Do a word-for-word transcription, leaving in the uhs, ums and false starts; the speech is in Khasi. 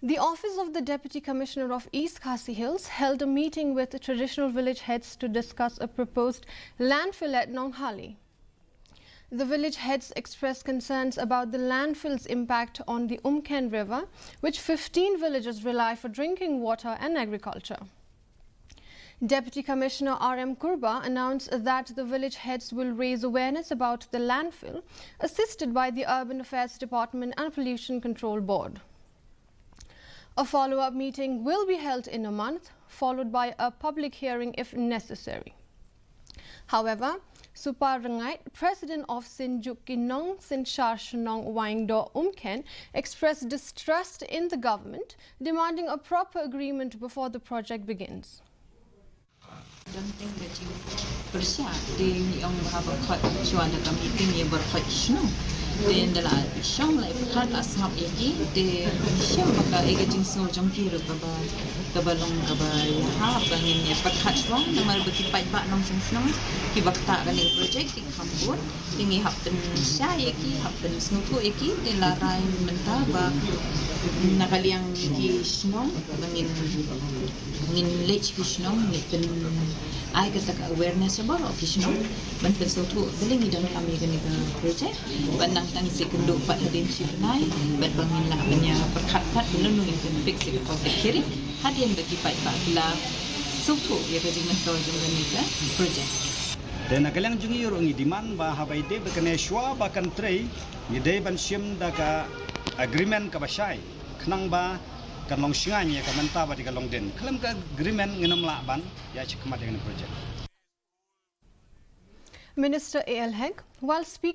The Office of the Deputy Commissioner of East Khasi Hills held a meeting with traditional village heads to discuss a proposed landfill at Nonghali. The village heads expressed concerns about the landfill's impact on the Umkhen River, which fifteen villages rely for drinking water and agriculture. Deputy Commissioner R M Kurba announced that the village heads will raise awareness about the landfill, assisted by the Urban Affairs Department and Pollution Control Board. A follow-up meeting will be held in a month, followed by a public hearing if necessary. However, Supar Rengait, president of Synjuk ki Nong Synshar Shnong Waingdoh Umkhen, expressed distrust in the government, demanding a proper agreement before the project begins. Dang teng da jingpyrshah te ngi ong ba haba khot shuwa da ka meeting ïa bar khot shnong. Te ynda la shong la ïa pyrkhat la sngap ïa ki te ngi shem ba ka, eh, ka jingsngew jong ki ruh kaba, kaba long kaba ïahap ba ngin ïa pyrkhat shuwa namar ba ki paidbah nongshong shnong kiba ktah kane ka project ki kham bun. Te ngi hap pynshai ïa ki, hap pynsngewthuh ïa ki, te la rai mynta ba na ka liang ki shnong ba ngin, ngin leit ki shnong, ngin pyn ai kata ka awareness ba ki shnong ban pynsngewthuh ba ngi donkam ïa kane ka project. Ban nang tang shi kynduh pat hadien shi bnai, bad ba ngin lah ban ïa pyrkhat pat ba lano ngin pynfix ïa ka public hearing hadien ba ki paidbah ki la sngewthuh ïa ka jingmyntoi jong kane ka project. Te na ka liang jong ngi ruh ngi demand ba haba ïadei bad kane shuwa ba kan trei ngi dei ban shim da ka agreement kaba shai khnang ba kan long shngaiñ ïa ka mynta bad ïa ka longdien. Khlem ka agreement ngin ym lah ban ïa shikmat ïa kane project. Minister A L Hek, while speaking